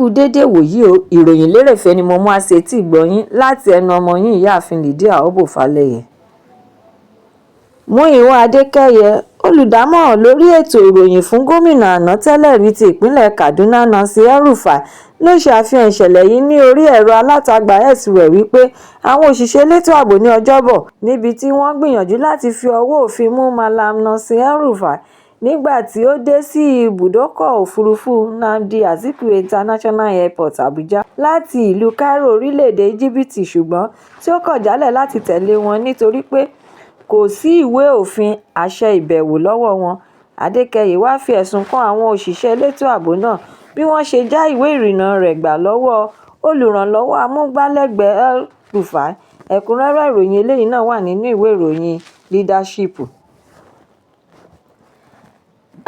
Ẹ kú déédé ìwòyí o. Ìròyìn lérèfé ni mo mú wá sí etí ìgbọ́ yín láti ẹnu ọmọ yín, Ìyáàfin Lydia Obò Falẹyẹ. Múyìwá Adékẹ́yẹ, olùdámọ̀ràn lórí ètò ìròyìn fún gómìnà àná tẹ́lẹ̀rí ti ìpínlẹ̀ Kaduna, Nasir El-Rufai, ló ṣe àfihàn ìṣẹ̀lẹ̀ yìí ní orí ẹ̀rọ alátagbà X rẹ̀ wípé àwọn òṣìṣẹ́ elétò ààbò ní Ọjọ́bọ̀ níbi tí wọ́n gbìyànjú láti fi ọwọ́ òfin mú Mallam Nasir El-Rufai nígbà tí ó dé sí ibùdókọ̀ òfurufú Nnamdi Azikiwe International Airport, Abuja láti ìlú Cairo, orílẹ̀-èdè Íjíbítì, ṣùgbọ́n tí ó kọ̀ jálẹ̀ láti tẹ̀lé wọn nítorí pé kò sí ìwé òfin àṣẹ ìbẹ̀wò lọ́wọ́ wọn. Adékẹ́yẹ wàá fi ẹ̀sùn kan àwọn òṣìṣẹ́ elétò ààbò náà bí wọ́n ṣe já ìwé ìrìnnà rẹ̀ gbà lọ́wọ́ olùrànlọ́wọ́ amúgbálẹ́gbẹ̀ẹ́ El-Rufai. Ẹ̀kúnrẹ́rẹ́ ìròyìn eléyìí náà wà nínú ìwé ìròyìn Leadership.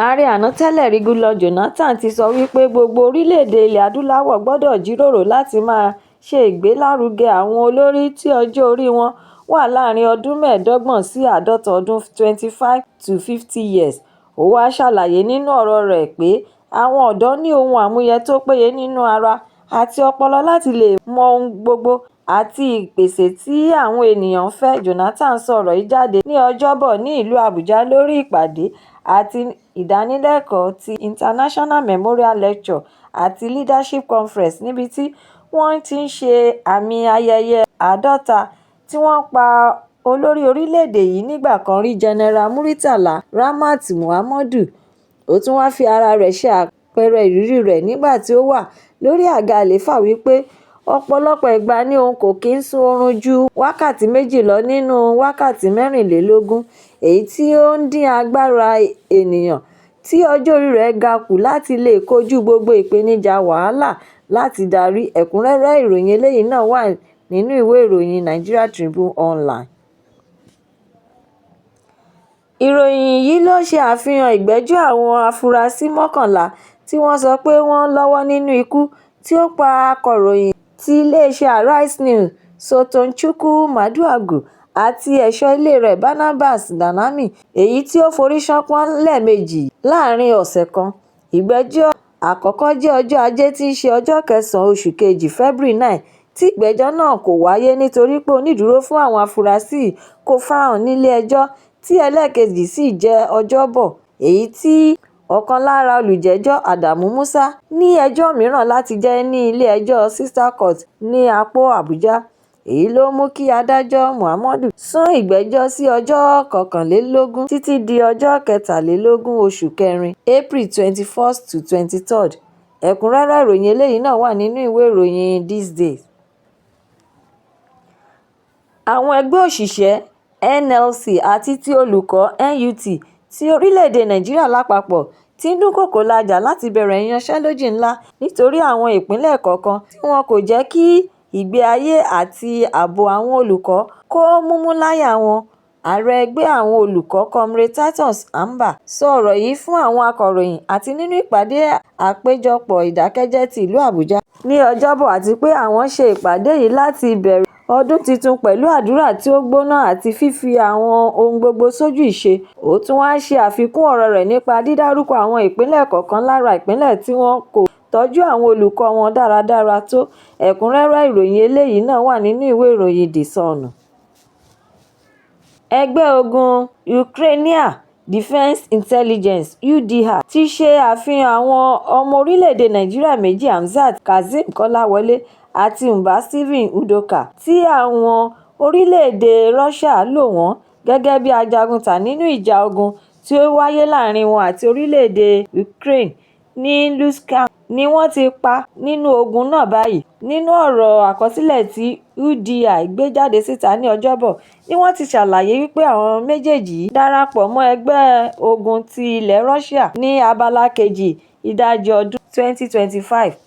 Ààrẹ àná tẹ́lẹ̀rí Goodluck Jonathan ti sọ wípé gbogbo orílẹ̀-èdè ilẹ̀ adúláwọ̀ gbọ́dọ̀ jíròrò láti máa ṣe ìgbélárugẹ àwọn olórí tí ọjọ́ orí wọn wà láàrin ọdún 25 sí 50 ọdún, 25 to 50 years. Ó wáá ṣàlàyé nínú ọ̀rọ̀ rẹ̀ pé àwọn ọ̀dọ́ ní ohun àmúyẹ tó péye nínú ara àti ọpọlọ láti lè mọ ohun gbogbo àti ìpèsè tí àwọn èèyàn ń fẹ́. Jonathan sọ ọ̀rọ̀ yìí jáde ní Ọjọ́bọ̀ ní ìlú Àbújá lórí ìpàdé àti ìdánilẹ́kọ̀ọ́ ti International Memorial Lecture àti Leadership Conference níbi tí wọ́n ti ń ṣe àmì ayẹyẹ 50 tí wọ́n pa olórí orílẹ̀-èdè yìí nígbà kan rí, General Murtala Ramat Muhammadu. Ó tún wáá fi ara rẹ̀ ṣe àpẹẹrẹ ìrírí rẹ̀ nígbà tí ó wà lórí àga àlééfà wípé ọ̀pọ̀lọpọ̀ ìgbà ni òun kò kí ń sun oorun ju wákàtí 2 lọ nínú wákàtí 24, èyí tí ó ń dín agbára ènìyàn tí ọjọ́ orí rẹ̀ ga kù láti lè kojú gbogbo ìpèníjà wàhálà láti darí. Ẹ̀kúnrẹ́rẹ́ ìròyìn eléyìí náà wà nínú ìwé ìròyìn Nigeria Tribune Online. Ìròyìn yìí ló ṣe àfihàn ìgbẹ́jọ́ àwọn afurasí 11 tí wọ́n sọ pé wọ́n lọ́wọ́ nínú ikú tí ó pa akọ̀ròyìn ti iléeṣẹ́ Arise News Somtochukwu Maduagwu àti ẹ̀ṣọ́ ilé rẹ̀ Barnabas Danami, èyí tí ó forí ṣánpọ́n lẹ́ẹ̀mejì láàrin ọ̀sẹ̀ kan. Ìgbẹ́jọ́ àkọ́kọ́ jẹ́ ọjọ́ Ajé tí í ṣe ọjọ́ kẹsàn-án oṣù kejì, February 9, tí ìgbẹ́jọ́ náà kò wáyé nítorí pé onídùúró fún àwọn afurasí yìí kò farahàn nílé-ẹjọ́, tí ẹlẹ́ẹ̀kejì sì jẹ́ Ọjọ́bọ̀, èyí tí ọ̀kan lára olùjẹ́jọ́, Ádámù Musa, ní ẹjọ́ mìíràn láti jẹ́ ní ilé-ẹjọ́ Sister Court ní Apo, Àbújá. Èyí ló mú kí adájọ́ Muhammadu sún ìgbẹ́jọ́ sí ọjọ́ 21 títí di ọjọ́ 23 oṣù kẹrin, April 21 to 23. Ẹ̀kúnrẹ́rẹ́ ìròyìn eléyìí náà wà nínú ìwé ìròyìn This Day. Àwọn ẹgbẹ́ òṣìṣẹ́ NLC àti ti olùkọ́ NUT ti orílẹ̀-èdè Nàìjíríà lápapọ̀ ti ń dúnkookò lájà láti bẹ̀rẹ̀ ìyanṣẹ́lódì ńlá nítorí àwọn ìpínlẹ̀ kọ̀ọ̀kan tí wọn kò jẹ́ kí ìgbé ayé àti ààbò àwọn olùkọ́ kó mọ̀mú láyà wọn. Ààrẹ ẹgbẹ́ àwọn olùkọ́, Comrade Titus Mba, sọ ọ̀rọ̀ yìí fún àwọn akọ̀ròyìn àti nínú ìpàdé àpéjọpọ̀ ìdákẹ́jẹ́ ti ìlú Àbújá ní Ọjọ́bọ̀, àti pé àwọn ṣe ìpàdé yìí láti bẹ̀rẹ̀ ọdún tuntun pẹ̀lú àdúrà tí ó gbóná àti fífi àwọn ohun gbogbo sójú ìṣe. Ó tún wáá ṣe àfikún ọ̀rọ̀ rẹ̀ nípa dídárúkọ àwọn ìpínlẹ̀ kọ̀ọ̀kan lára ìpínlẹ̀ tí wọn kò tọ́jú àwọn olùkọ́ wọn dáradára tó. Ẹ̀kúnrẹ́rẹ́ ìròyìn eléyìí náà wà nínú ìwé ìròyìn The Sun. Ẹgbẹ́ ogun Ukrainian Defence Intelligence, UDI, ti ṣe àfihàn àwọn ọmọ orílẹ̀-èdè Nàìjíríà méjì, Hamzat Kazeem Kọ́láwọlé àti Mbah Stephen Udoka, tí àwọn orílẹ̀-èdè Russia lò wọ́n gẹ́gẹ́ bíi ajaguntà nínú ìjà ogun tí ó wáyé láàrin wọn àti orílẹ̀-èdè Ukraine ní Luhansk ni wọ́n ti pa nínú ogun náà báyìí. Nínú ọ̀rọ̀ àkọsílẹ̀ tí UDI gbé jáde síta ní Ọjọ́bọ̀ ni wọ́n ti ṣàlàyé wípé àwọn méjèèjì yìí darapọ̀ mọ́ ẹgbẹ́ ogun ti ilẹ̀ Russia ní abala kejì ìdajì ọdún 2025.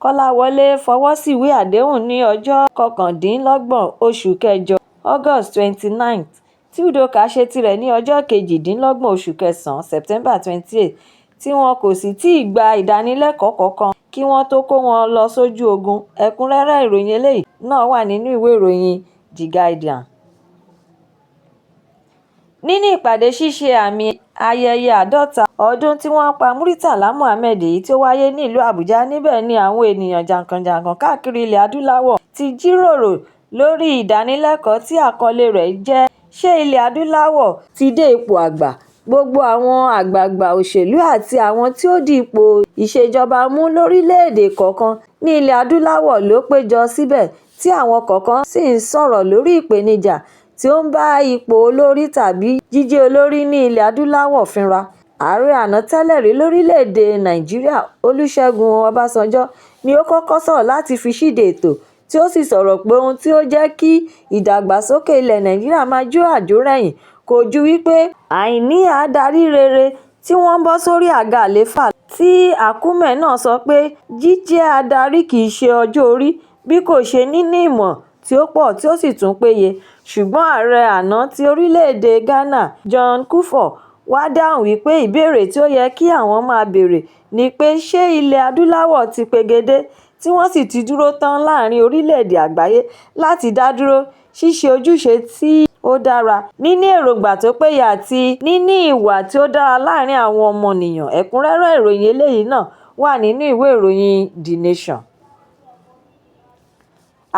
Kọ́láwọ́lé fọwọ́ síwèé àdéhùn ní ọjọ́ 29 oṣù kẹjọ, August 29, tí Udoka ṣe tirẹ̀ ní ọjọ́ 28 oṣù kẹsàn-án, September 28, tí wọn kò sì tí ì gba ìdánilẹ́kọ̀ọ́ kankan kí wọ́n tóó kó wọn lọ sójú ogun. Ẹ̀kúnrẹ́rẹ́ ìròyìn eléyìí náà wà nínú ìwé ìròyìn The Guardian. Nínú ìpàdé ṣíṣe àmì ayẹyẹ 50 ọdún tí wọ́n pa Murtala Muhammed, èyí tí ó wáyé ní ìlú Àbújá. Níbẹ̀ ni àwọn ènìyàn jàǹkànjàǹkàn káàkiri ilẹ̀ Adúláwọ̀ ti jíròrò lórí ìdánilẹ́kọ̀ọ́ tí àkọlé rẹ̀ jẹ́ “Ṣé Ilẹ̀ Adúláwò ti dé ipò àgbà?” Gbogbo àwọn àgbààgbà òṣèlú àti àwọn tí ó di ipò ìṣèjọba mú lórílẹ̀-èdè kọ̀ọ̀kan ní Ilẹ̀ Adúláwò ló péjọ síbẹ̀, tí àwọn kọ̀ọ̀kan sì ń sọ̀rọ̀ lórí ìpèníjà tí ó ń bá ipò olórí tàbí jíjẹ́ olórí ní Ilẹ̀ Adúláwò fínra. Ààrẹ àná tẹ́lẹ̀rí lórílẹ̀-èdè Nàìjíríà Olúṣẹ́gun Ọbásanjọ́ ni ó kọ́kọ́ sọ̀rọ̀ láti fi ṣíde ètò, tí ó sì sọ̀rọ̀ pé ohun tí ó jẹ́ kí ìdàgbàsókè ilẹ̀ Nàìjíríà máa jó àjórẹ̀yìn kò ju wípé àìní adarí rere tí wọ́n ń bọ́ sórí àga àlééfà, tí Akume náà sọ pé jíjẹ́ adarí kìí ṣe ọjọ́ orí bí kò ṣe níní ìmọ̀ tí ó pọ̀ tí ó sì tún péye. Ṣùgbọ́n Ààrẹ àná ti orílẹ̀-èdè Ghana John Kufuor wá dáhùn wípé ìbéèrè tí ó yẹ kí àwọn máa béèrè ni pé ṣé ilẹ̀ Adúláwò ti pegedé tí wọ́n sì ti dúró tán láàrin orílẹ̀-èdè àgbáyé láti dá dúró, ṣíṣe ojúṣe tí ó dára, níní èròńgbà tó péye àti níní ìwà tí ó dára láàrin àwọn ọmọnìyàn. Ẹ̀kúnrẹ́rẹ́ ìròyìn eléyìí náà wà nínú ìwé ìròyìn The Nation.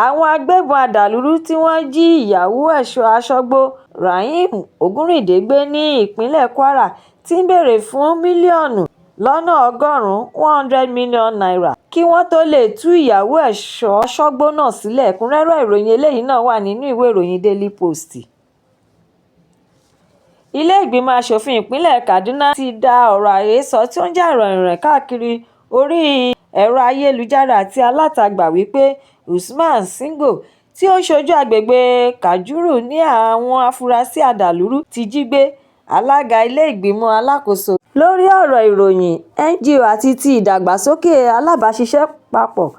Àwọn agbébọn adàlúrú tí wọ́n jí ìyàwó ẹ̀ṣọ́ aṣọ́gbó Raheem Ogunrinde gbé ní ìpínlẹ̀ Kwara ti ń béèrè fún mílíọ̀nù lọ́nà ọgọ́rùn-ún ₦100 million kí wọ́n tóó lè tú ìyàwó ẹ̀ṣọ́ aṣọ́gbó náà sílẹ̀. Ẹ̀kúnrẹ́rẹ́ ìròyìn eléyìí náà wà nínú ìwé ìròyìn Daily Post. Ilé Ìgbìmọ̀ Aṣòfin Ìpínlẹ̀ Kaduna ti da ọ̀rọ̀ àhesọ tí ó ń jà ròhìnròhìn káàkiri orí ẹ̀rọ ayélujára àti alátagbà wípé Usman Sango tí ó ń ṣojú agbègbè Kajuru ní àwọn afurasí adàlúrú ti jí gbé. Alága ilé ìgbìmọ̀ alákòóso lórí ọ̀rọ̀ ìròyìn, NGO àti ti ìdàgbàsókè alábàáṣiṣẹ́pọ̀,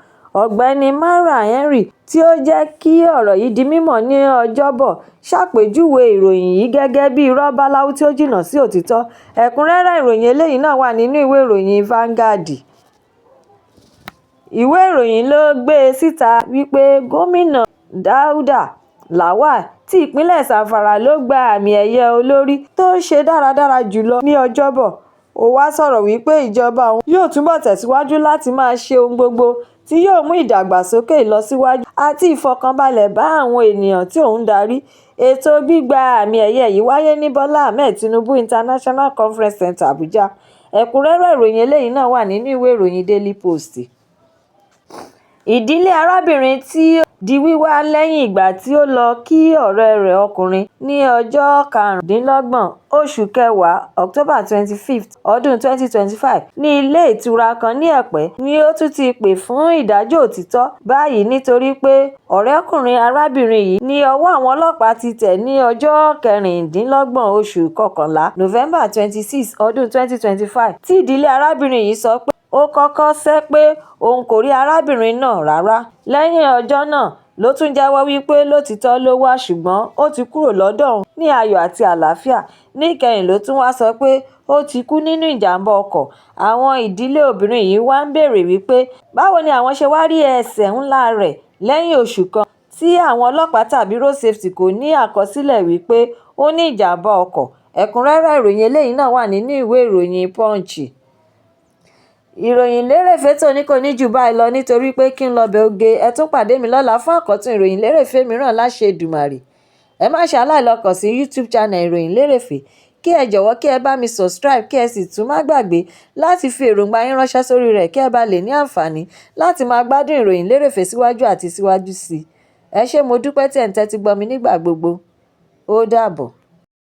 Ọ̀gbẹ́ni Marwa Henry, tí ó jẹ́ kí ọ̀rọ̀ yìí di mímọ̀ ní Ọjọ́bọ̀, ṣàpèjúwe ìròyìn yìí gẹ́gẹ́ bí irọ́ báláwú tí ó jìnnà sí òtítọ́. Ẹ̀kúnrẹ́rẹ́ ìròyìn eléyìí náà wà nínú ìwé ìròyìn Vanguard. Ìwé ìròyìn ló gbé e síta wípé Gómìnà Dauda Lawal ti ìpínlẹ̀ Zamfara ló gba àmì ẹ̀yẹ olórí tó ṣe dáradára jùlọ ní Ọjọ́bọ̀. Ó wáá sọ̀rọ̀ wípé ìjọba òun yóò túbọ̀ tẹ̀síwájú láti máa ṣe ohun gbogbo tí yóò mú ìdàgbàsókè, ìlọsíwájú àti ìfọ̀kànbalẹ̀ bá àwọn ènìyàn tí òun ń darí. Ètò gbígba àmì ẹ̀yẹ yìí wáyé ní Bọ́lá Ahmed Tinubu International Conference Centre, Abuja. Ẹ̀kúnrẹ́rẹ́ ìròyìn eléyìí náà wà nínú ìwé ìròyìn Daily Post. Ìdílé arábìnrin tí di wíwá lẹ́yìn ìgbà tí ó lọ kí ọ̀rẹ́ rẹ̀ ọkùnrin ní ọjọ́ 25 oṣù kẹwàá October 25, ọdún 2025 ní ilé ìtura kan ní Ẹ̀pẹ́ ni ó tún ti pè fún ìdájọ́ òtítọ́ báyìí nítorí pé ọ̀rẹ́kùnrin arábìnrin yìí ní ọwọ́ àwọn ọlọ́pàá ti tẹ̀ ní ọjọ́ 26 oṣù kọkànlá November 26, ọdún 2025 tí ìdílé arábìnrin yìí sọ pé ó kọ́kọ́ sẹ́ pé òun kò rí arábìnrin náà rárá. Lẹ́yìn ọjọ́ náà ló tún jẹ́wọ́ wípé lótìítọ́ ló wá ṣùgbọ́n ó ti kúrò lọ́dọ̀ òun ní ayọ̀ àti àlàáfíà. Níkẹyìn ló tún wáá sọ pé ó ti kú nínú ìjàm̀bá ọkọ̀. Àwọn ìdílé obìnrin yìí wá ń béèrè wípé báwo ni àwọn ṣe wáá rí ẹsẹ̀ ńlá rẹ̀ lẹ́yìn oṣù kan tí àwọn ọlọ́pàá tàbí road safety kò ní àkọsílẹ̀ wípé ó ní ìjàm̀bá ọkọ̀. Ẹ̀kúnrẹ́rẹ́ ìròyìn eléyìí náà wà nínú ìwé ìròyìn Punch. Ìròyìn lérèfé tòní kò ní jù báyìí lọ nítorí pé kí n lọ́bẹ̀ oge. Ẹ tún pàdé mi lọ́la fún àkọ́tún ìròyìn lérèfé mìíràn láṣẹ Èdùmàrè. Ẹ má ṣe aláìlọkàn sí YouTube channel ìròyìn lérèfé, kí ẹ jọ̀wọ́ kí ẹ bá mi subscribe, kí ẹ sì tún má gbàgbé láti fi èròǹgbà yín ránṣẹ́ sórí rẹ̀ kí ẹ bá lè ní àǹfààní láti máa gbádùn ìròyìn lérèfé síwájú àti síwájú sí i. Ẹ ṣé, mo dúpẹ́ tí ẹ̀ ń tẹ́tí gbọ́ mi nígbà gbogbo. Ó dàbọ̀.